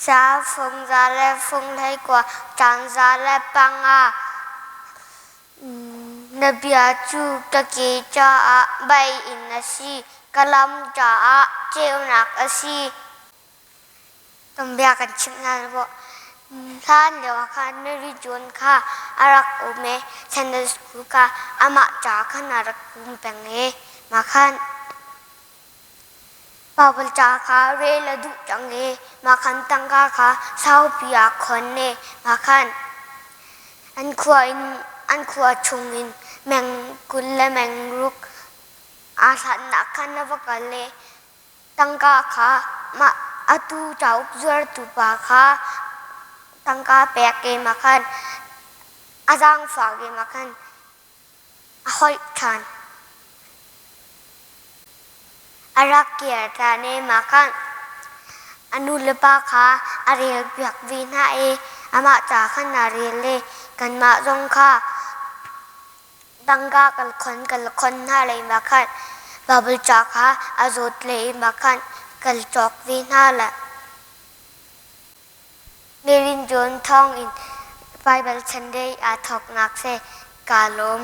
Sa fung za le fung 19, ṭang 105. Na bia cu ka ke caah meiinn a si, ka lam caah ceunak a si. Tuanbia kan chimh hna maw? Hlan lio ah khan Mary John kha a rak um i Sunday school kha amah ca khan a rak um peng i mah khan Baibal ca kha rel a duh cang i mah khan tangka kha saupi aa khon i mah khan an khua in an khua chung in meng 20 le meng ruk aa hlatnak khan a va kal i Tangka kha mah atu cauk zuartu pa kha tangka pek i mah khan a zaangfak i mah khan a holh ṭhan. A rak kir ṭhan i mah khan a nulepa kha a relpiak ve hna i amah ca khan a rel i kanmah zong kha Tangka kan khon kan khon hna lei ma khan Baibal ca kha a zawt lei ma khan kan cawk ve hna lai. Nirin John thawng in Baibal Sunday aa thawknak si. Kaa lawm.